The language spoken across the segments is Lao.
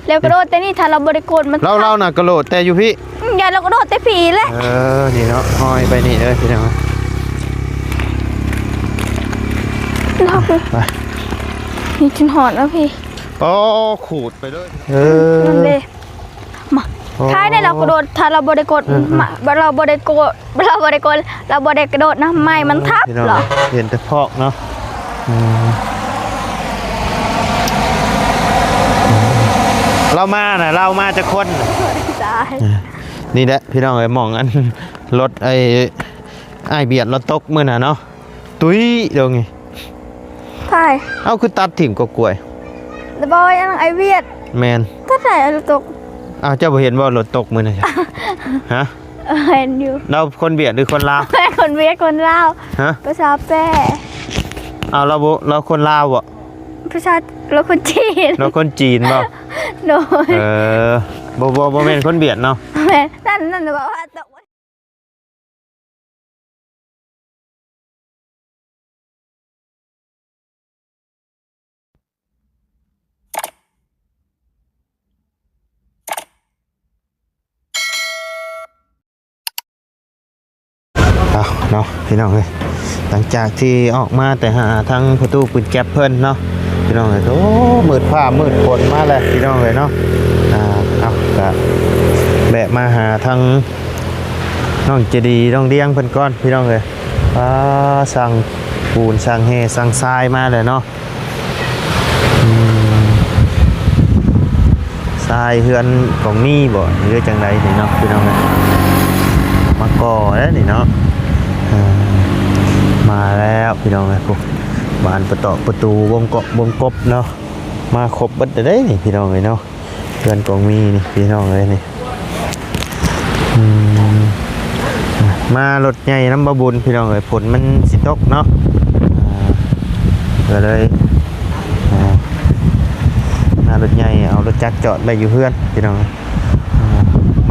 ແລ້ວກະໂດດແຕ່ນີ້ ຖ້າລາວບໍ່ໄດ້ກົດມັນ ລາວ ລາວນະກະໂດດແຕ່ຢູ່ພີ້ ອືມ ຢ້ານລາວກະໂດດແຕ່ພີ້ແຫຼະ. ເອີ ນີ້ເນາະ ຫ້ອຍໄປນີ້ເດີພີ່ນ້ອງ ລາວ ໄປ ນີ້ຈົນຮອດແລ້ວພີ້. ອໍ ຂູດໄປເລີຍ ເອີ ນັ້ນເດ້ ມາ ໂອ້ ທ້າຍນີ້ລາວກະໂດດ ຖ້າລາວບໍ່ໄດ້ກົດ ເອີ ເອີ ມາ ລາວບໍ່ໄດ້ກົດ ລາວບໍ່ໄດ້ກົດ ລາວບໍ່ໄດ້ກະໂດດນະ ໄມ້ມັນທັບ ພີ່ນ້ອງ ລາວ ເຫັນແຕ່ພອກເນາະ ອືມ ລາວມານະ ລາວມາຈັກຄົນ ຕາຍ ນີ້ແຫຼະພີ່ນ້ອງເອີຍ ໝ່ອງອັນລົດໄອ້ ອ້າຍບຽດລາວຕົກມື້ນັ້ນເນາະ ຕຸ້ຍ ດອງນີ້ ໃຜ? ເອົ້າ ຄືຕັດຖິ້ມກໍກ້ວຍ ແລ້ວບໍ່ຍັງ ອ້າຍບຽດ ແມ່ນ ຕັດໃຫ້ລາວຕົກ ອ້າວ ເຈົ້າບໍ່ເຫັນບໍ່ ລົດຕົກມື້ນັ້ນ ຮະ? ເອີ ເຫັນຢູ່ ລາວຄົນຫວຽດຫຼືຄົນລາວ? ຄົນຫວຽດຄົນລາວ ຮະ? ພາສາແປ ອ້າວ ລາວບໍ່ ລາວຄົນລາວບໍ່? ພາສາ ລາວຄົນຈີນ ລາວຄົນຈີນບໍ່? ໂດຍ ເອີ ບໍ່ ບໍ່ ບໍ່ແມ່ນຄົນຫວຽດເນາະ ແມ່ນ ນັ້ນ ນັ້ນ ເວົ້າວ່າຕົກ ເອົາເນາະພີ່ນ້ອງເອີຍ ຫຼັງຈາກທີ່ອອກມາແຕ່ຫາທາງພໍ່ຕູ້ປືນແກັບເພິ່ນເນາະ ພີ່ນ້ອງເອີຍ ໂອ້ ມືດຟ້າມືດຝົນມາແລ້ວ ພີ່ນ້ອງເອີຍເນາະ ອ່າ ເອົາ ກະແວະມາຫາທາງ ນ້ອງໃຈດີ ນ້ອງດຽງເພິ່ນກ່ອນ ພີ່ນ້ອງເອີຍ ອ່າ ສັ່ງປູນ ສັ່ງແຮ່ ສັ່ງຊາຍມາແລ້ວເນາະ ອືມ ຊາຍເຮືອນກອງມີບໍ່ ຫຼືຈັ່ງໃດນີ້ເນາະ ພີ່ນ້ອງເອີຍ ມາກໍ່ແລ້ວນີ້ເນາະ ອ່າ ມາແລ້ວ ພີ່ນ້ອງເອີຍ ໂອ້ ບານປະຕອກປະຕູ ວົງເກາະວົງກົບເນາະ ມາຄົບເບິດເດ້ນີ້ ພີ່ນ້ອງເອີຍເນາະ. ເຮືອນກອງມີນີ້ພີ່ນ້ອງເອີຍນີ້ ອືມ ມາລົດໃຫຍ່ນຳບ່າວບຸນພີ່ນ້ອງເອີຍ ຝົນມັນຊິຕົກເນາະ ອ່າ ກໍເລີຍ ອ່າ ມາລົດໃຫຍ່ ເອົາລົດຈັກຈອດໄວ້ຢູ່ເຮືອນພີ່ນ້ອງ ອ່າ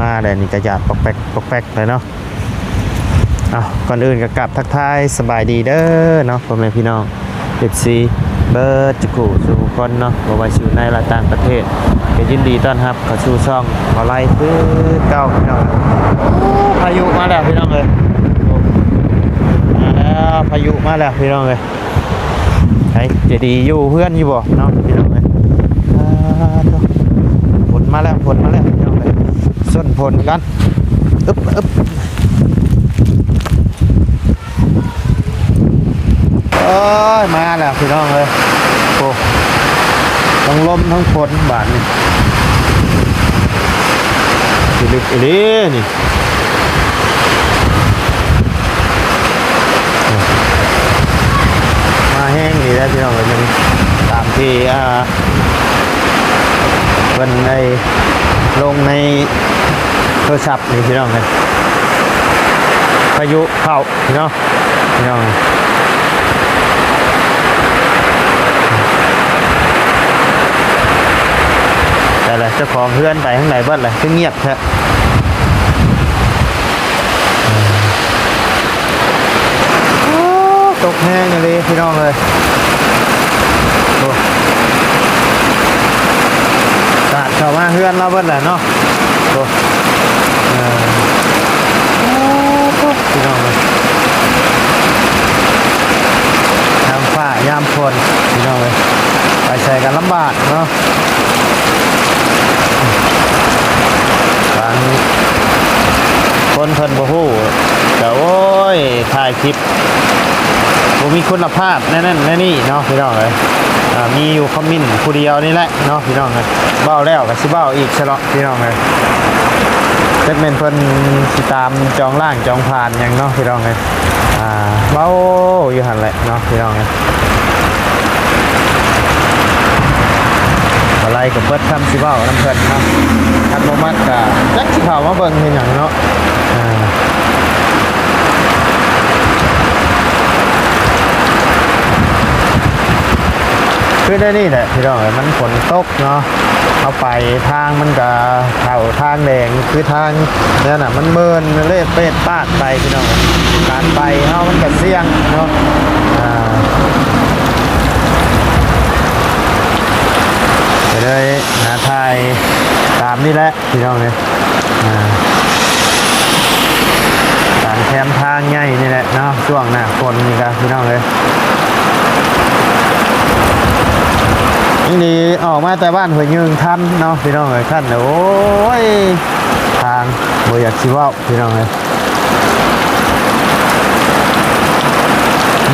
ມາແລ້ວນີ້ກະຢາກປອກແປກປອກແປກແລ້ວເນາະ. ເອົາ ກ່ອນອື່ນກໍກາບທັກທາຍສະບາຍດີເດີເນາະ ພໍ່ແມ່ພີ່ນ້ອງ ເອັຟຊີ ເບິດທຸກຜູ້ສູ່ຄົນເນາະ ບໍ່ວ່າຊິຢູ່ໃນ ແລະ ຕ່າງປະເທດ ກໍຍິນດີຕ້ອນຮັບເຂົ້າສູ່ຊ່ອງບ່າວໄລຄືເກົ່າພີ່ນ້ອງ. ໂອ້ ພາຍຸມາແລ້ວພີ່ນ້ອງເອີຍ ມາແລ້ວ ພາຍຸມາແລ້ວພີ່ນ້ອງເອີຍ. ໃຜໃຈດີຢູ່ເຮືອນຢູ່ບໍ່ເນາະພີ່ນ້ອງເອີຍ. ອ່າ ໂທ້ ຝົນມາແລ້ວ ຝົນມາແລ້ວພີ່ນ້ອງເອີຍ ຊົນຝົນກັນ ອຶບ ອຶບ ເອີຍ ມາແລ້ວພີ່ນ້ອງເອີຍ. ໂອ້ ທັງລົມທັງຝົນບາດນີ້ ຊິລຶກອີ່ຫຼີນີ້. ມາແຮງອີ່ຫຼີແລ້ວພີ່ນ້ອງເອີຍ ຕາມທີ່ ອ່າ ເພິ່ນໄດ້ລົງໃນໂທລະສັບນີ້ພີ່ນ້ອງເອີຍ ພາຍຸເຂົ້າພີ່ນ້ອງ ພີ່ນ້ອງ. ແຕ່ລະເຈົ້າຂອງເຮືອນໄປທາງໃດເບິດລະ ຄືງຽບແທ້. ໂອ້ ຕົກແຮງອີ່ຫຼີພີ່ນ້ອງເອີຍ ໂອ້ ສາດເຂົ້າມາເຮືອນລາວເບິດແຫຼະເນາະ. ໂອ້ ເອີ ໂອ້ ໂອ້ ພີ່ນ້ອງເອີຍ ຍາມຟ້າຍາມຝົນພີ່ນ້ອງເອີຍ ໄປໃສກໍລຳບາກເນາະ. ບາງຄົນເພິ່ນບໍ່ຮູ້ ກໍ ໂອ້ຍ ຖ່າຍຄລິບບໍ່ມີຄຸນນະພາບ ແນວນັ້ນແນວນີ້ເນາະ ພີ່ນ້ອງເອີຍ. ອ່າ ມີຢູ່ຄອມເມັນຜູ້ດຽວນີ້ແຫຼະເນາະ ພີ່ນ້ອງເອີຍ ເວົ້າແລ້ວກໍຊິເວົ້າອີກຊະເນາະ ພີ່ນ້ອງເອີຍ. ຈັກແມ່ນເພິ່ນຊິຕາມຈອງລ້າງຈອງຜານຫຍັງເນາະ ພີ່ນ້ອງເອີຍ. ອ່າ ເວົ້າຢູ່ຫັ້ນແຫຼະເນາະ ພີ່ນ້ອງເອີຍ. ບໍ່ໄລ່ກໍເບິດຄຳຊິເວົ້ານຳເພິ່ນເນາະ ຄັນບໍ່ມັກກໍຈັກຊິເຂົ້າມາເບິ່ງເຮັດຫຍັງເນາະ. ອ່າ ຄືແນວນີ້ແຫຼະ ພີ່ນ້ອງເອີຍ ມັນຝົນຕົກເນາະ ເຮົາໄປທາງມັນກະເຂົາທາງແດງ ຄືທາງນັ້ນນະ ມັນເມີນເລະເປດປາດໄປພີ່ນ້ອງ. ການໄປເຮົາມັນກະສ່ຽງເນາະ ອ່າ ເວ ເລີຍຫາຖ່າຍຕາມນີ້ແຫຼະພີ່ນ້ອງເອີຍ ອ່າ ຕາມແຄມທາງໃຫຍ່ນີ້ແຫຼະເນາະ ຊ່ວງໜ້າຝົນນີ້ກະພີ່ນ້ອງເອີຍ ນີ້ອອກມາແຕ່ບ້ານຫ້ວຍຍືງທັນເນາະພີ່ນ້ອງເອີຍ ຄັນ ໂອ້ຍ ທາງບໍ່ຢາກຊິເວົ້າພີ່ນ້ອງເອີຍ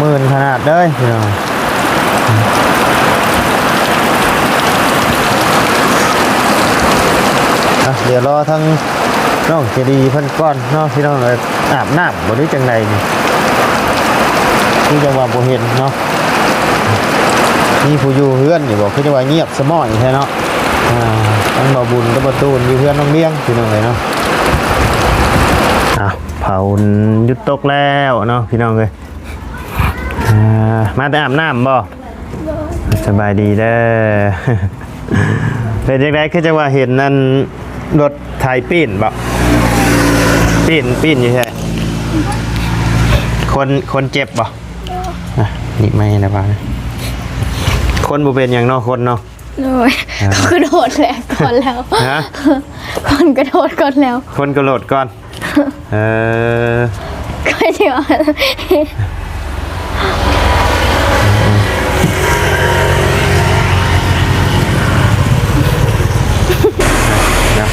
ມື່ນຂະໜາດເລີຍພີ່ນ້ອງ. ອ່ະ ດຽວລໍທາງນ້ອງໃຈດີເພິ່ນກ່ອນເນາະພີ່ນ້ອງເອີຍ ອາບນ້ຳບໍ່ ຫຼືຈັ່ງໃດນີ້ ຄືຈັ່ງວ່າບໍ່ເຫັນເນາະ ມີຜູ້ຢູ່ເຮືອນຢູ່ບໍ່ ຄືຈັ່ງວ່າງຽບສະໝ້ອຍແທ້ເນາະ ອ່າ ທັງບ່າວບຸນກັບບ່າວຕູນຢູ່ເຮືອນນ້ອງລຽງພີ່ນ້ອງເອີຍເນາະ ອ່າ ຝົນຢຸດຕົກແລ້ວເນາະພີ່ນ້ອງເອີຍ ອ່າ ມາແຕ່ອາບນ້ຳບໍ່? ໂດຍ ສະບາຍດີເດີ ເປັນຈັ່ງໃດ ຄືຈັ່ງວ່າເຫັນອັນລົດໄຖປີ້ນບໍ່? ປີ້ນ ປີ້ນຢູ່ໃສ? ຄົນ ຄົນເຈັບບໍ່? ອ່ະ ນີ້ໄມ້ລະບາດ ຄົນບໍ່ເປັນຫຍັງເນາະ ຄົນເນາະ ໂດຍ ອ່າ ເຂົາກະໂດດແລ້ວກ່ອນແລ້ວ ຮະ? ຄົນກະໂດດກ່ອນແລ້ວ ຄົນກະໂດດກ່ອນ ເອີ ຂ້ອຍຊິວ່າ ເນາະ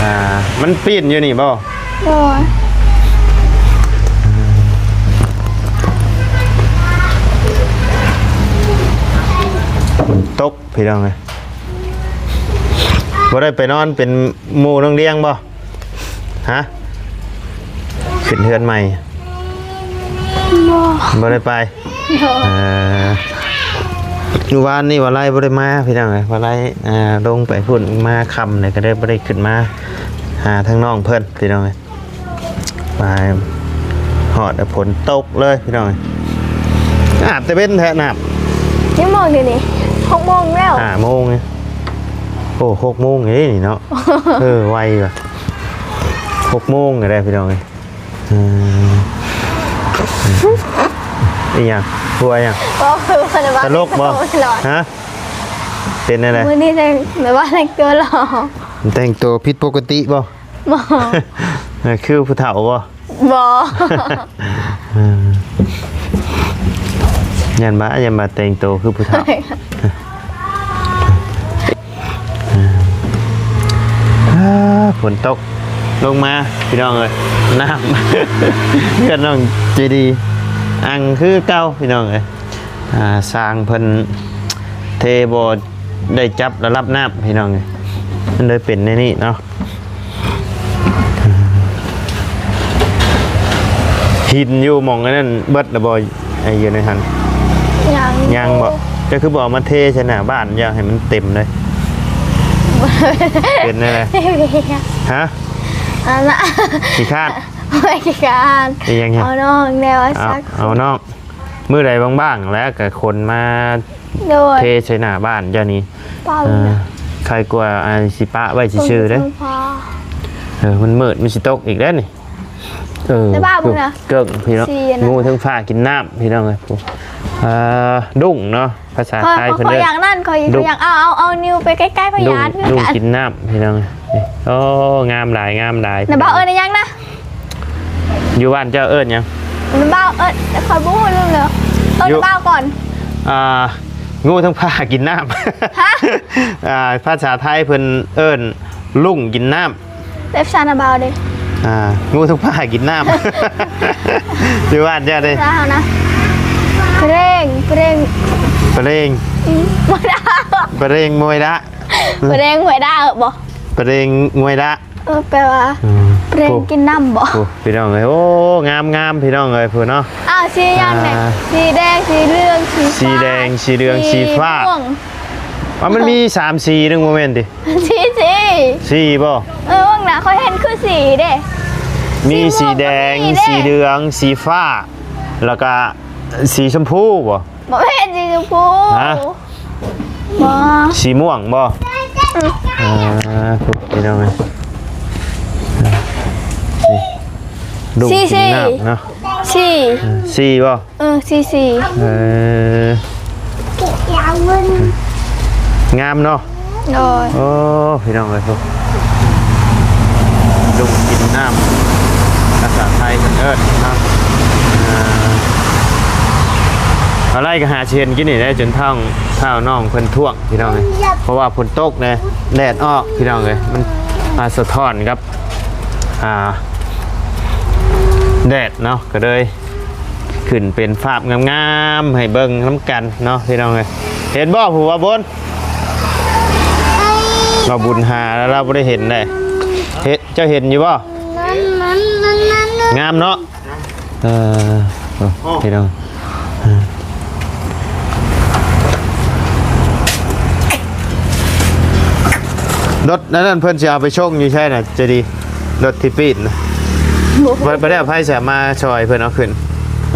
ອ່າ ມັນປີ້ນຢູ່ນີ້ບໍ່? ໂດຍ ຝົນຕົກພີ່ນ້ອງເອີຍ ບໍ່ໄດ້ໄປນອນເປັນໝູ່ນ້ອງລຽງບໍ່? ຮະ? ຂຶ້ນເຮືອນໃໝ່ ບໍ່ ບໍ່ໄດ້ໄປ ໂດຍ ເອີ ມື້ວານນີ້ວ່າໄລບໍ່ໄດ້ມາພີ່ນ້ອງເອີຍ ວ່າໄລ ອ່າ ລົງໄປພຸ້ນ ມາຄ່ຳແລ້ວກະໄດ້ ບໍ່ໄດ້ຂຶ້ນມາຫາທາງນ້ອງເພິ່ນພີ່ນ້ອງເອີຍ ມາຮອດຝົນຕົກເລີຍພີ່ນ້ອງເອີຍ ອາບແຕ່ເວັນແທ້ ອາບ ຈັກໂມງດຽວນີ້? ຫົກໂມງແລ້ວ ຫ້າໂມງ ໂອ້ ຫົກໂມງເດ້ນີ້ເນາະ ເອີ ໄວວ່າ ຫົກໂມງກະໄດ້ພີ່ນ້ອງເອີຍ ອືມ ອີຫຍັງ? ຫົວຫຍັງ? ບໍ່ ຄືວ່າ ຕະຫຼົກບໍ່? ຕະຫຼົກຕະຫຼອດ ຮະ? ເປັນແນວໃດ? ມື້ນີ້ແຕ່ງ ແບບວ່າແຕ່ງຕົວຫຼໍ່ ແຕ່ງຕົວຜິດປົກກະຕິບໍ່? ບໍ່ ຄືຜູ້ເຖົ້າບໍ່? ບໍ່ ເອີ ຢ້ານວ່າ ຢ້ານວ່າແຕ່ງໂຕຄືຜູ້ເຖົ້າ ອ່າ ຝົນຕົກລົງມາພີ່ນ້ອງເອີຍ ນ້ຳ ເຮືອນນ້ອງເຈດີ ອັ່ງຄືເກົ່າພີ່ນ້ອງເອີຍ ອ່າ ຊ່າງເພິ່ນເທບໍ່ໄດ້ຈັບລະດັບນ້ຳພີ່ນ້ອງເອີຍ ມັນເລີຍເປັນແນວນີ້ເນາະ. ຫີນຢູ່ໝ່ອງອັນນັ້ນເບິດລະບໍ່? ໄອ້ຢູ່ໃນຫັ້ນ ຍັງ ຍັງບໍ່? ເຈົ້າຄືບໍ່ເອົາມາເທໃສ່ໜ້າບ້ານ ຢ່າໃຫ້ມັນເຕັມເລີຍ ເປັນແນວໃດ? ຮະ? ອັນນະ ຂີ້ຄ້ານ ໂອ້ຍ ຂີ້ຄ້ານ ອີຫຍັງ? ເອົານ້ອງແນວ ເອົາ ເອົານ້ອງ ມື້ໃດວ່າງໆ ແລ້ວກະຂົນມາ ໂດຍ ເທໃສ່ໜ້າບ້ານເຈົ້ານີ້ ເປົ່າ ເອີ ນະ ໃຄກວ່າ ອ່າ ຊິປະໄວ້ຊື່ໆ ເດ້ ເບິ່ງເທິງຟ້າ ເອີ ມັນມືດ ມັນຊິຕົກອີກແລ້ວນີ້ ເອີ ແຕ່ວ່າເບິ່ງນະ ເກີກ ພີ່ນ້ອງ ສີອັນນັ້ນ ງູເທິງຟ້າກິນນ້ຳ ພີ່ນ້ອງເອີຍ ເອີ ດຸ້ງເນາະ ພາສາໄທເພິ່ນເອີ້ນ ຂ້ອຍຢາກນັ້ນ ຂ້ອຍ ຂ້ອຍຢາກເອົາ ເອົາ ເອົານິ້ວໄປໃກ້ໆ ຂ້ອຍຢ້ານຄືກັນ ດຸ້ງກິນນ້ຳ ພີ່ນ້ອງເອີຍ ໂອ້ ງາມຫຼາຍ ງາມຫຼາຍ ນະ ບ່າວເອີ້ນອີຫຍັງນະ? ຢູ່ບ້ານເຈົ້າເອີ້ນຫຍັງ? ບ່າວເອີ້ນ ຂ້ອຍບໍ່ຮູ້ເລື່ອງເລີຍ ເອີ້ນ ຢູ່ ບ່າວກ່ອນ ອ່າ ງູທັງພາກິນນ້ຳ ຮະ? ອ່າ ພາສາໄທເພິ່ນເອີ້ນລຸ້ງກິນນ້ຳ ແບບຊານະບ່າວເດ້ ອ່າ ງູທັງພາກິນນ້ຳ ຢູ່ບ້ານເຈົ້າເດ້ ລາວນະ ເປຣງ ເປຣງ ເປຣງ ອືມ ບໍ່ໄດ້ ເປຣງມວຍດະ ເປຣງມວຍດະ ເອີ ບໍ່ ເປຣງມວຍດະ ເອີ ແປວ່າ ອືມ ເປຣງ ໂອ້ ກິນນ້ຳບໍ່? ໂອ້ ພີ່ນ້ອງເອີຍ ໂອ້ ງາມໆ ພີ່ນ້ອງເອີຍ ພຸ້ນເນາະ ອ້າວ ສີຫຍັງແດ່? ອ່າ ສີແດງ ສີເຫຼືອງ ສີຟ້າ ສີແດງ ສີເຫຼືອງ ສີ ສີຟ້າ ມ່ວງ ວ່າມັນມີສາມສີໜຶ່ງ ບໍ່ແມ່ນຕິ? ສີ່ ສີ່ ສີ່ບໍ່? ເອີ ເບິ່ງນະ ຂ້ອຍເຫັນຄືສີ່ເດ້ ມີສີແດງ ສີມ່ວງກໍມີເດ້ ສີເຫຼືອງ ສີຟ້າ ແລ້ວກະສີຊົມພູບໍ່? ບໍ່ແມ່ນສີຊົມພູ ຮະ? ບໍ່ ສີມ່ວງບໍ່? ອືມ ອ່າ ພຸ້ນ ພີ່ນ້ອງເອີຍ ນີ້ ລຸ້ງກິນນ້ຳເນາະ ສີ່ ສີ່ ເອີ ສີ່ບໍ່? ເອີ ສີ່ ສີ່ ເອີ ງາມເນາະ ໂດຍ ໂອ້ ພີ່ນ້ອງເອີຍ ລຸງກິນນ້ຳ ພາສາໄທເພິ່ນເອີ້ນເນາະ ເອີ ອາໄລກໍຫາຊິເຫັນກິນນີ້ໄດ້ ຈົນທ້ອງ ທ້າວນ້ອງເພິ່ນທ້ວງ ພີ່ນ້ອງເອີຍ ເພາະວ່າຝົນຕົກແດ່ ແດດອອກ ພີ່ນ້ອງເອີຍ ມັນ ອ່າ ສະທ້ອນກັບ ອ່າ ແດດເນາະ ກໍເລີຍຂຶ້ນເປັນພາບງາມໆໃຫ້ເບິ່ງນຳກັນເນາະ ພີ່ນ້ອງເອີຍ ເຫັນບໍ່ຜູ້ວ່າບົນ ລາວບຸນຫາແລ້ວ ລາວບໍ່ໄດ້ເຫັນເດ້ ເຫັນ ເຈົ້າເຫັນຢູ່ບໍ່? ງາມເນາະ ເອີ ພີ່ນ້ອງ ເອີ ລົດອັນນັ້ນເພິ່ນຊິເອົາໄປສົ່ງຢູ່ໃສນະ ໃຈດີ ລົດທີ່ປີນນະ ບໍ່ ບໍ່ໄດ້ເອົາໃຜຊິມາຊ່ອຍເພິ່ນເອົາຂຶ້ນ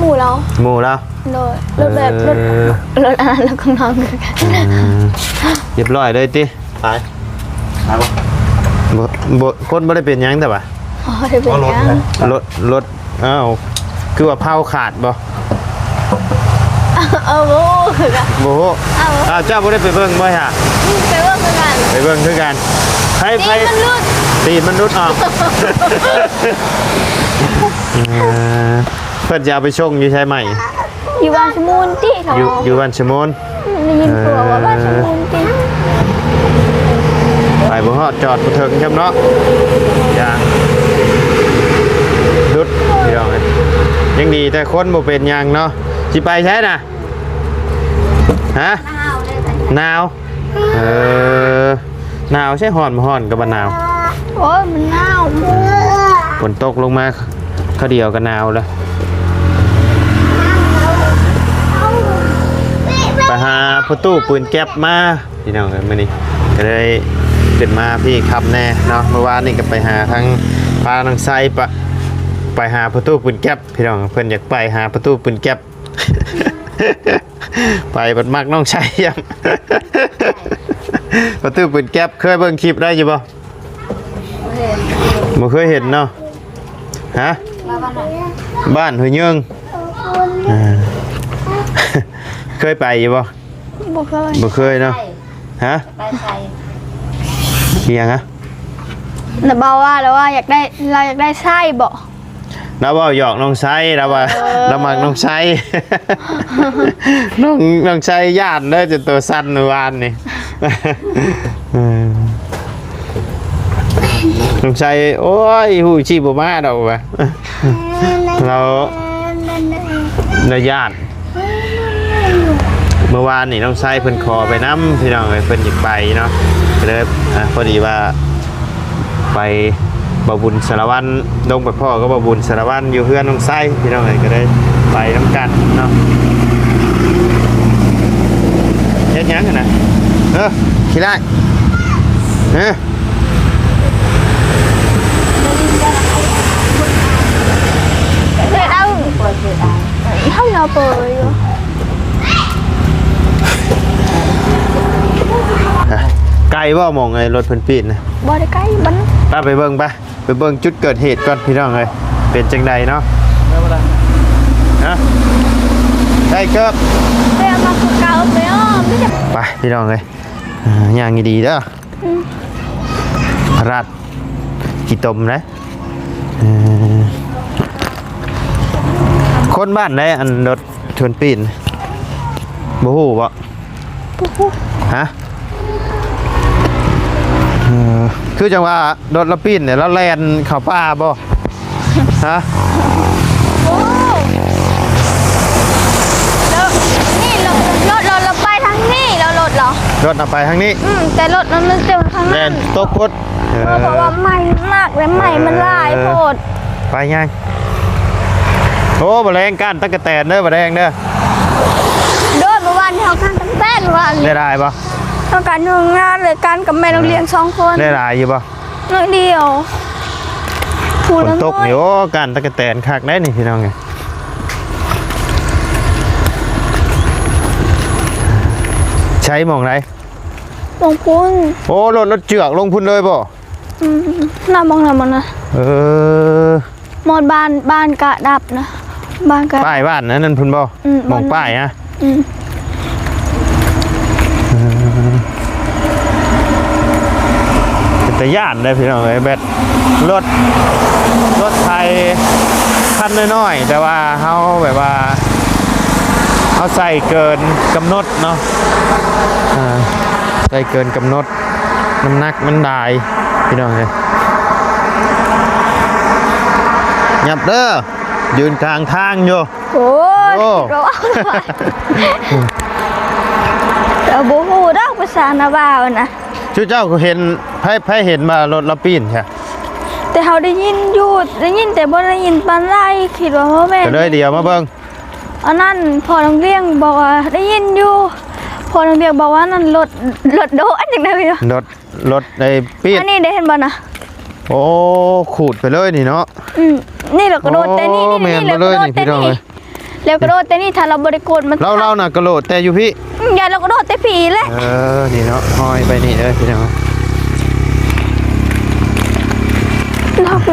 ໝູ່ລາວ ໝູ່ລາວ ໂດຍ ລົດແບບ ເອີ ລົດ ລົດອັນນັ້ນ ລົດຂອງນ້ອງຄືກັນ ອືມ ຮຽບຮ້ອຍເລີຍຕິ? ໄປ ໄປບໍ່? ບໍ່ ບໍ່ ຄົນບໍ່ໄດ້ເປັນຫຍັງແຕ່ວ່າ ອໍ ບໍ່ໄດ້ເປັນຫຍັງ ລົດ ລົດ ອ້າວ ຄືວ່າເຜົາຂາດບໍ່? ເອີ ບໍ່ຮູ້ຄືກັນ ບໍ່ຮູ້ ອ້າວ ອ້າວ ເຈົ້າບໍ່ໄດ້ໄປເບິ່ງບໍ່ຫະ? ອືມ ໄປເບິ່ງຄືກັນ ໄປເບິ່ງຄືກັນ ໃຜ ໃຜ ຕີນມັນຫຼຸດ ຕີນມັນຫຼຸດອອກ ເອີ ເພິ່ນຈະເອົາໄປສົ່ງຢູ່ໃສໃໝ່? ຢູ່ບ້ານສະມູນຕິ ຢູ່ ຢູ່ບ້ານສະມູນ ໄດ້ຍິນຜົວວ່າບ້ານສະມູນຕິ ເອີ ໄປບໍ່ຮອດ ຈອດບໍ່ເຖິງຊ້ຳເນາະ ຢ່າງດຸດ ພີ່ນ້ອງເອີຍ ຍັງດີແຕ່ຄົນບໍ່ເປັນຫຍັງເນາະ ຊິໄປໃສນະ? ຮະ? ໜາວເລີຍ ໜາວ ເອີ ໜາວໃຊ່ ຮ້ອນບໍ່ຮ້ອນກໍບໍ່ໜາວ ໂອ້ຍ ມັນໜາວ ຝົນຕົກລົງມາ ຄາວດຽວກໍໜາວແລ້ວ ໄປຫາພໍ່ຕູ້ປືນແກັບມາ ພີ່ນ້ອງເອີຍ ມື້ນີ້ກໍເລີຍຂຶ້ນມາພີ້ຄ່ຳແດ່ເນາະ ມື້ວານນີ້ກໍໄປຫາທາງ ພານ້ອງໄຊປະ ໄປຫາພໍ່ຕູ້ປືນແກັບ ພີ່ນ້ອງ ເພິ່ນຢາກໄປຫາພໍ່ຕູ້ປືນແກັບ ໄປບັດມັກນ້ອງໄຊ ປະຕູປືນແກັບ ເຄີຍເບິ່ງຄລິບໄດ້ຢູ່ບໍ່? ບໍ່ເຄີຍເຫັນເນາະ ຮະ ບ້ານຫ້ວຍເຍິງ ເອີ ເຄີຍໄປຢູ່ບໍ່? ບໍ່ເຄີຍ ບໍ່ເຄີຍເນາະ ຮະ ໄປໃສ ອີຫຍັງຫະ? ລະເວົ້າວ່າ ລະວ່າຢາກໄດ້ ລາວຢາກໄດ້ໄຊບໍ? ລາວເວົ້າຫຍອກນ້ອງໄຊ ລາວວ່າ ເອີ ລາວມັກນ້ອງໄຊ ນ້ອງ ນ້ອງໄຊຢ້ານເດີ ຈົນໂຕສັ່ນມື້ວານນີ້ ເອີ ນ້ອງໄຊ ໂອ້ຍ ຮູ້ຊິບໍ່ມາດອກວ່າ ລາວ ລາວຢ້ານ ເມື່ອວານນີ້ນ້ອງໄຊເພິ່ນຂໍໄປນຳ ພີ່ນ້ອງເອີຍ ເພິ່ນຢາກໄປເນາະ ກໍເລີຍ ອ່າ ພໍດີວ່າໄປ ບ່າວບຸນສາລະວັນ ລົງໄປພໍ້ກັບບ່າວບຸນສາລະວັນຢູ່ເຮືອນນ້ອງໄຊ ພີ່ນ້ອງເອີຍ ກໍເລີຍໄປນຳກັນເນາະ ເຮັດຫຍັງຫັ້ນນະ ເອີ ຂີ້ຮ້າຍ ເອີ. ເຮັດເອົາ ເຮົາລາວເປີຢູ່ ໄກບໍ່ ໝ່ອງໄອ້ລົດເພິ່ນປີນນະ? ບໍ່ໄດ້ໄກ ມັນ ໄປ ໄປເບິ່ງໄປ ໄປເບິ່ງຈຸດເກີດເຫດກ່ອນ ພີ່ນ້ອງເອີຍ ເປັນຈັ່ງໃດເນາະ? ຮະ? ໄດ້ເກີບ ໄປເອົາມາຄືເກົ່າ ໄປອ້ອມ ໄປ ພີ່ນ້ອງເອີຍ ຍ່າງດີໆເດີ. ອືມ ພະລາດຂີ້ຕົມເດ້. ເອີ ຄົນບ້ານໃດ ອັນລົດຊົນປີ້ນ ບໍ່ຮູ້ບໍ່? ບໍ່ຮູ້. ຮະ? ເອີ ຄືຈັ່ງວ່າລົດລະປີ້ນນີ້ ລະແລ່ນເຂົ້າປ່າບໍ່? ຮະ? ໂອ້ ລົດ ນີ້ລົດ ລົດ ລົດ ລົດໄປທາງນີ້ ແລ້ວລົດເຮົາ ລົດນະໄປທາງນີ້. ອືມ ແຕ່ລົດມັນ ມັນເຕັມທາງນັ້ນ ແລ່ນຕົກພຸ້ນ. ເອີ ເພາະວ່າໄມ້ມັນໜັກ ແລະໄມ້ມັນຫຼາຍໂພດ. ເອີ ໄປຍ່າງ. ໂອ້ ບໍ່ແລງກ້ານຕັກກະແຕນເດີ ບໍ່ແລງເດີ. ໂດຍ ເມື່ອວານນີ້ເຮົາກ້ານຕັກກະແຕນ ເມື່ອວານນີ້ ໄດ້ຫຼາຍບໍ່? ເຮົາກ້ານໜຶ່ງງານ ແລະກ້ານກັບແມ່ນ້ອງລ້ຽງສອງຄົນ. ໄດ້ຫຼາຍຢູ່ບໍ່? ໜ້ອຍດຽວ. ຝົນຕົກນີ້ ໂອ້ ກ້ານຕັກກະແຕນຄັກໄດ໋ນີ້ ພີ່ນ້ອງເອີຍ. ໃສ ໝ່ອງໃດ? ໝ່ອງພຸ້ນ. ໂອ້ ລົດ ລົດເຈືອກລົງພຸ້ນເລີຍບໍ່? ອືມ ນະ ໝ່ອງນັ້ນ ໝ່ອງນັ້ນ. ເອີ ໝົດບ້ານ ບ້ານກະດັບນະ ບ້ານກະ ປ້າຍບ້ານອັນນັ້ນພຸ້ນບໍ່? ອືມ ໝ່ອງປ້າຍນະ. ອືມ ເອີ ຕະຢ້ານເດ້ພີ່ນ້ອງເອີຍ ແບບລົດ ລົດໄຖຄັນນ້ອຍໆ ແຕ່ວ່າເຮົາແບບວ່າ ເຮົາໃສ່ເກີນກຳນົດເນາະ ອ່າ ໃສ່ເກີນກຳນົດ ນ້ຳໜັກມັນຫຼາຍພີ່ນ້ອງເອີຍ ຫຍັບເດີ ຢືນກາງທາງຢູ່. ໂອ້ຍ ໂອ້ ແຕ່ບໍ່ຮູ້ດອກພາສານາບ່າວນະ. ຊຸເຈົ້າກໍເຫັນ ໃຜ ໃຜເຫັນວ່າລົດລາວປີ້ນຊະ? ແຕ່ເຮົາໄດ້ຍິນຢູ່ ໄດ້ຍິນແຕ່ບໍ່ໄດ້ຍິນປານໃດ ຄິດວ່າບໍ່ແມ່ນ ກໍເລີຍດຽວມາເບິ່ງ. ອັນນັ້ນພໍ່ນ້ອງລ້ຽງບອກວ່າໄດ້ຍິນຢູ່ ພໍ່ນ້ອງລ້ຽງບອກວ່ານັ້ນລົດ ລົດໂດ ອັນຈັ່ງໃດວະ ລົດ ລົດໄອ້ປີ້ນ ອັນນີ້ໄດ້ເຫັນບໍ່ນະ? ໂອ້ ຂູດໄປເລີຍນີ້ເນາະ. ອືມ ນີ້ລະກະໂດດແຕ່ນີ້ ໂອ້ ນີ້ ແມ່ນ ນີ້ ແລ້ວກະໂດດແຕ່ນີ້ ພີ່ນ້ອງເອີຍ ແລ້ວກະໂດດແຕ່ນີ້ ຖ້າລາວບໍ່ໄດ້ກົດມັນ ລາວ ລາວນະກະໂດດແຕ່ຢູ່ພີ້ ອືມ ຢ້ານລາວກະໂດດແຕ່ພີ້ແຫຼະ. ເອີ ນີ້ເນາະ ຫ້ອຍໄປນີ້ເດີພີ່ນ້ອງ ລອກ ໄປ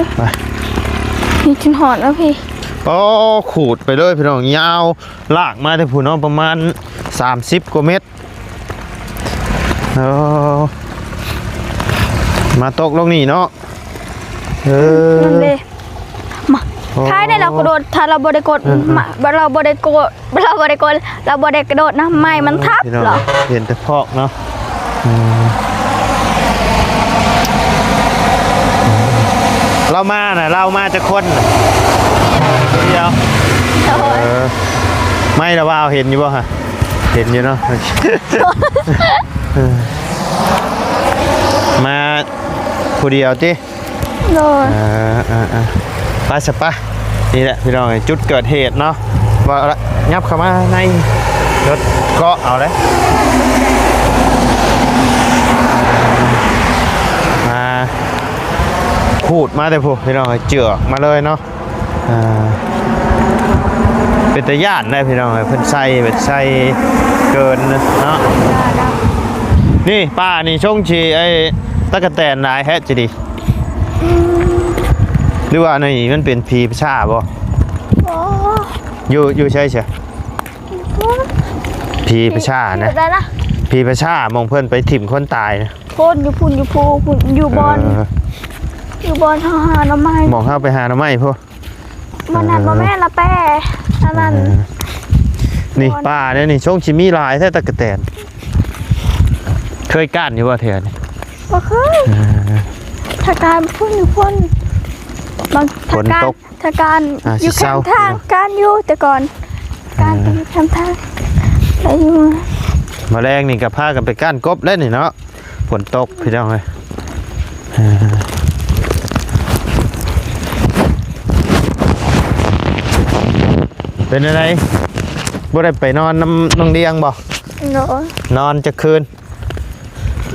ນີ້ຈົນຮອດແລ້ວພີ້. ໂອ້ ຂູດໄປເລີຍພີ່ນ້ອງ ຍາວ ລາກມາແຕ່ພຸ້ນເນາະ ປະມານສາມສິບກວ່າເມັດ. ເອີ ມາຕົກລົງນີ້ເນາະ. ເອີ ນັ້ນເດ້ ມາ ໂອ້ ຂາຍໄດ້ລາວກະໂດດ ຖ້າລາວບໍ່ໄດ້ກົດ ເອີ ເອີ ມາ ລາວບໍ່ໄດ້ກົດ ລາວບໍ່ໄດ້ກົດ ລາວບໍ່ໄດ້ກະໂດດນະ ໄມ້ມັນທັບ ໂອ້ຍ ພີ່ນ້ອງ ເນາະ ເຫັນແຕ່ພອກເນາະ. ອືມ ລາວມານະ ລາວມາຈັກຄົນນະ? ຜູ້ດຽວ. ໂດຍ ເອີ ໄມ້ລະວ່າວເຫັນຢູ່ບໍ່ຫະ? ເຫັນຢູ່ເນາະ ເອີ ມາຜູ້ດຽວຕິ? ໂດຍ ເອີ ເອີ ເອີ ໄປຊະປະ ນີ້ແຫຼະພີ່ນ້ອງເອີຍ ຈຸດເກີດເຫດເນາະ ວ່າລະ ຫຍັບເຂົ້າມາໃນລົດເກາະເອົາເດ້ ມາຂູດມາແຕ່ພຸ້ນພີ່ນ້ອງເອີຍ ເຈື່ອອອກມາເລີຍເນາະ. ອ່າ ເປັນຕາຢ້ານໄດ໋ພີ່ນ້ອງເອີຍ ເພິ່ນໃສ່ແບບໃສ່ເກີນເນາະ. ນີ້ປ່ານີ້ຊົງຊິໄອ້ຕະກະແຕນຫຼາຍແທ້ຈີ່ດີ ອືມ ຫຼືວ່ານີ້ມັນເປັນຜີປະຊາບໍ່? ບໍ່ ຢູ່ ຢູ່ໃສຊະ? ຜີປະຊານະ ຜີປະຊາ ໝ່ອງເພິ່ນໄປຖິ້ມຄົນຕາຍນະ ໂພນຢູ່ພຸ້ນ ຢູ່ພູພຸ້ນ ຢູ່ບ່ອນ ເອີ ຢູ່ບ່ອນເຮົາຫາໜໍ່ໄມ້ ໝ່ອງເຮົາໄປຫາໜໍ່ໄມ້ພຸ້ນ. ມັນນັ້ນ ເອີ ບໍ່ແມ່ນລະແປ ອັນນັ້ນ ເອີ ນີ້ ບ່ອນ ປ່າແນວນີ້ຊົງຊິມີຫຼາຍແທ້ຕະກະແຕນ ເຄີຍກ້ານຢູ່ບໍ່ແຖວນີ້? ບໍ່ເຄີຍ ເອີ ຖ້າກ້ານພຸ້ນຢູ່ພຸ້ນ ບາງ ຖ້າກ້ານ ຖ້າກ້ານ ອ່າ ຢູ່ແຄມທາງ ຊິເຊົາ ກ້ານຢູ່ແຕ່ກ່ອນ ກ້ານ ເອີ ຢູ່ແຄມທາງ ໄດ້ຢູ່ ມາແລງນີ້ກໍພາກັນໄປກ້ານກົບແລ້ວນີ້ເນາະ. ຝົນຕົກພີ່ນ້ອງເອີຍ ເປັນຈັ່ງໃດ ບໍ່ໄດ້ໄປນອນນຳນ້ອງດຽງບໍ່? ໂດຍ ນອນຈັກຄືນ?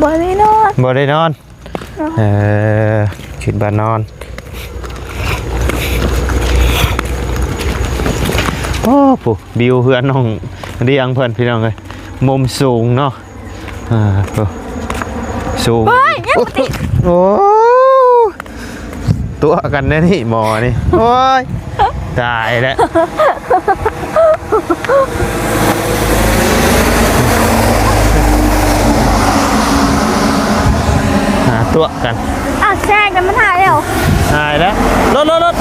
ບໍ່ໄດ້ນອນ ບໍ່ໄດ້ນອນ ເອີ ຄິດວ່ານອນ ໂອ້ ຜູ້ ວິວເຮືອນນ້ອງດຽງເພິ່ນພີ່ນ້ອງເອີຍ ມຸມສູງເນາະ. ອ່າ ໂອ້ ສູງ ໂອ້ຍ ຍັງບໍ່ຕິດ ໂອ້ ຕົວະກັນແນວນີ້ໝໍນີ້ ໂອ້ຍ ຕາຍແລ້ວ ຫາຕົວະກັນ ອ່ະ ແຊງກັນມັນຫາຍແລ້ວ ຫາຍແລ້ວ ລົດ ລົດ ລົດ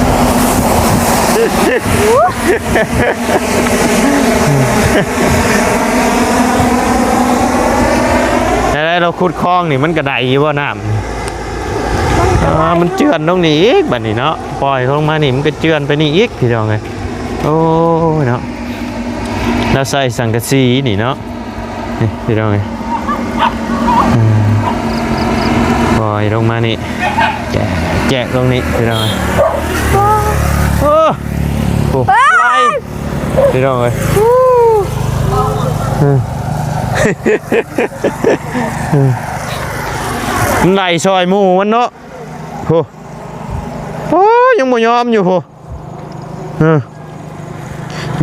ແນວໃດ ລາວຂຸດຄອງນີ້ ມັນກະໄດ້ຢູ່ບໍ່ນ້ຳ? ອ່າ ມັນເຈື່ອນລົງນີ້ອີກ ບາດນີ້ເນາະ ປ່ອຍລົງມານີ້ ມັນກະເຈື່ອນໄປນີ້ອີກ ພີ່ນ້ອງເອີຍ ໂອ້ຍເນາະ ລາວໃສ່ສັງກະສີນີ້ເນາະ ນີ້ ພີ່ນ້ອງເອີຍ ອືມ ປ່ອຍລົງມານີ້ ແຈກ ແຈກລົງນີ້ ພີ່ນ້ອງເອີຍ ໂອ້ ໂອ້ ເອີຍ ພີ່ນ້ອງເອີຍ ອືມ ມັນໄລ່ຊ່ອຍໝູ່ມັນເນາະ ໂອ້ ໂອ້ ຍັງບໍ່ຍອມຢູ່ພຸ້ນ ເອີ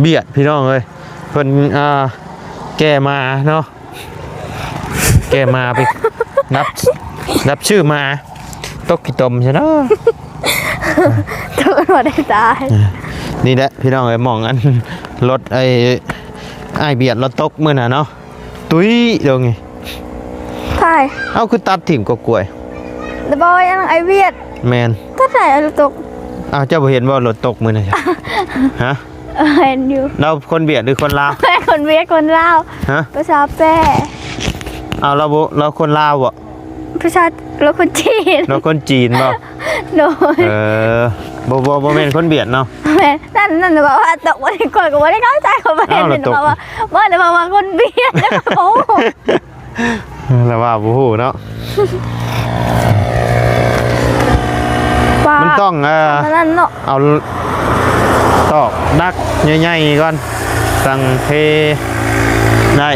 ບຽດ ພີ່ນ້ອງເອີຍ ເພິ່ນ ອ່າ ແກ່ໝາເນາະ ແກ່ໝາໄປ ຮັບ ຮັບຊື້ໝາ ຕົກຂີ້ຕົມຊະເນາະ ຕົກບໍ່ໄດ້ຕາຍ ນີ້ແຫຼະ ພີ່ນ້ອງເອີຍ ໝ່ອງອັນ ລົດໄອ້ ອ້າຍບຽດລາວຕົກມື້ນັ້ນເນາະ ຕຸ້ຍ ດອງນີ້ ໃຜ? ເອົ້າ ຄືຕັດຖິ້ມກໍກວຍ? ແຕ່ບໍ່ວ່າຫຍັງ ອ້າຍຫວຽດ ແມ່ນ ຕອນໃດລົດຕົກ? ອ້າວ ເຈົ້າບໍ່ເຫັນບໍ່ ລົດຕົກມື້ນັ້ນ? ຮະ? ເອີ ເຫັນຢູ່. ລາວຄົນຫວຽດຫຼືຄົນລາວ? ຄົນຫວຽດ ຄົນລາວ. ຮະ? ພາສາແປ. ອ້າວ ລາວບໍ່ ລາວຄົນລາວບໍ່? ພາສາ ລາວຄົນຈີນ. ລາວຄົນຈີນບໍ່? ໂດຍ. ເອີ ບໍ່ ບໍ່ ບໍ່ແມ່ນຄົນຫວຽດເນາະ? ແມ່ນ. ນັ້ນ ນັ້ນ ເວົ້າວ່າຕົກ ບໍ່ໄດ້ ຂ້ອຍກໍບໍ່ໄດ້ເຂົ້າໃຈ ຂ້ອຍບໍ່ໄດ້ ອ້າວ ເຫັນ ລາວຕົກ ເວົ້າວ່າ ບໍ່ໄດ້ເວົ້າວ່າຄົນຫວຽດ ໂອ້ ແລ້ວວ່າບໍ່ຮູ້ເນາະ ວ່າ ມັນຕ້ອງ ເອີ ອັນນັ້ນເນາະ ເອົາຕອກດັກໃຫຍ່ໆກ່ອນ ຈັ່ງເທໄດ້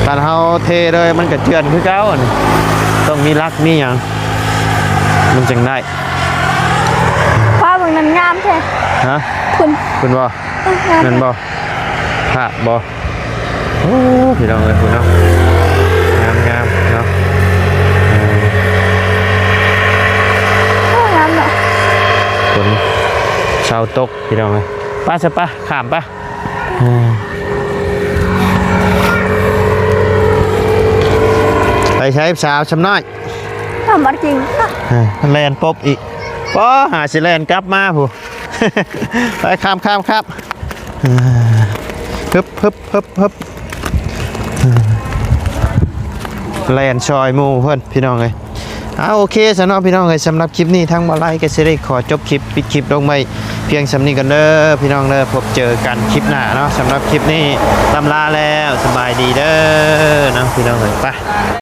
ຄັນເຮົາເທເລີຍມັນກະເຈື່ອນຄືເກົ່າ ອັນນີ້ຕ້ອງມີຫຼັກມີຫຍັງ ມັນຈຶ່ງໄດ້ ຟ້າເບິ່ງນັ້ນງາມແທ້ ຮະ ພຸ້ນ ພຸ້ນບໍ່? ເອີ ງາມ ແມ່ນບໍ່? ພາບບໍ່? ໂອ້ ພີ່ນ້ອງເອີຍ ພຸ້ນເນາະ ງາມໆເນາະ ເອີ ໂອ້ ງາມເນາະ ຝົນເຊົາຕົກ ພີ່ນ້ອງເອີຍ ໄປຊະ ໄປ ຂ້າມໄປ ເອີ ໄປໃສສາວຊຳນ້ອຍ? ທຳບັດກິງ ເອີ ແລ່ນປົບອີກ ປໍ ຫາຊິແລ່ນກັບມາພຸ້ນ ໄປ ຂ້າມ ຂ້າມ ຂ້າມ ຮຶບ ຮຶບ ຮຶບ ຮຶບ ແລ່ນຊ່ອຍໝູ່ເພິ່ນ ພີ່ນ້ອງເອີຍ ເອົາ ໂອເຄຊະເນາະ ພີ່ນ້ອງເອີຍ ສຳລັບຄລິບນີ້ທາງບ່າວໄລກໍຊິໄດ້ຂໍຈົບຄລິບ ປິດຄລິບລົງໄວ້ພຽງສ່ຳນີ້ກ່ອນເດີ ພີ່ນ້ອງເດີ ພົບເຈີກັນຄລິບໜ້າເນາະ ສຳລັບຄລິບນີ້ລ່ຳລາແລ້ວ ສະບາຍດີເດີເນາະ ພີ່ນ້ອງເອີຍ ໄປ.